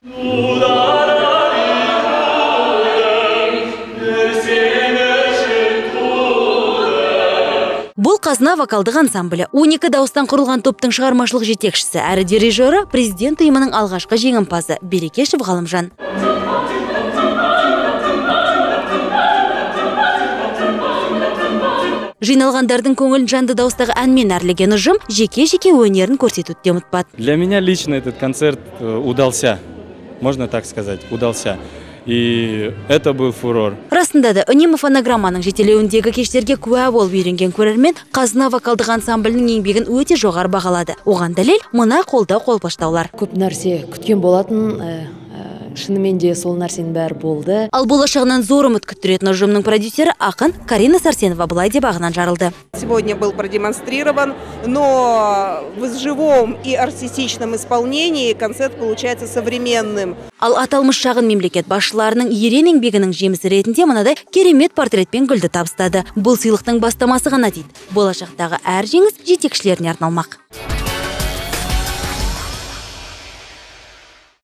Бұл «Қазына» вокалдық ансамблі. 12 дауыстан құрылған топтың шығармашылық жетекшісі әрі дирижері – президент ұйымының алғашқы жеңімпазы Берекешев Ғалымжан. Жиналғандардың көңілін жанды дауыстағы әнмен әрлеген ұжым жеке-жеке өнерін көрсетуді де ұмытпады. Для меня лично этот концерт удался, можно так сказать, удался. И это был фурор. Расында да, үнемі фонограмманың жетелеуіндегі кештерге куә болып үйренген көрермен «Қазына» вокалдық ансамблінің еңбегін өте жоғары бағалады. Оған дәлел – мына қолдау қолпаштаулар. Көп нәрсе күткен болатын, шынымен де сол нәрсенің бәрі болды. Ал болашағынан зор үміт күттіретін ұжымның продюсері, ақын Карина Сарсенова былай деп ағынан жарылды. Сегодня был продемонстрирован, но в живом и артистичном исполнении концерт получается современным. Ал аталмыш шағын мемлекет басшыларының ерен еңбегінің жемісі ретінде мынадай керемет портрет пен гүлді табыстады. Бұл сыйлықтың бастамасы ғана дейді. Болашақтағы әр жеңіс жетекшілеріне арналмақ.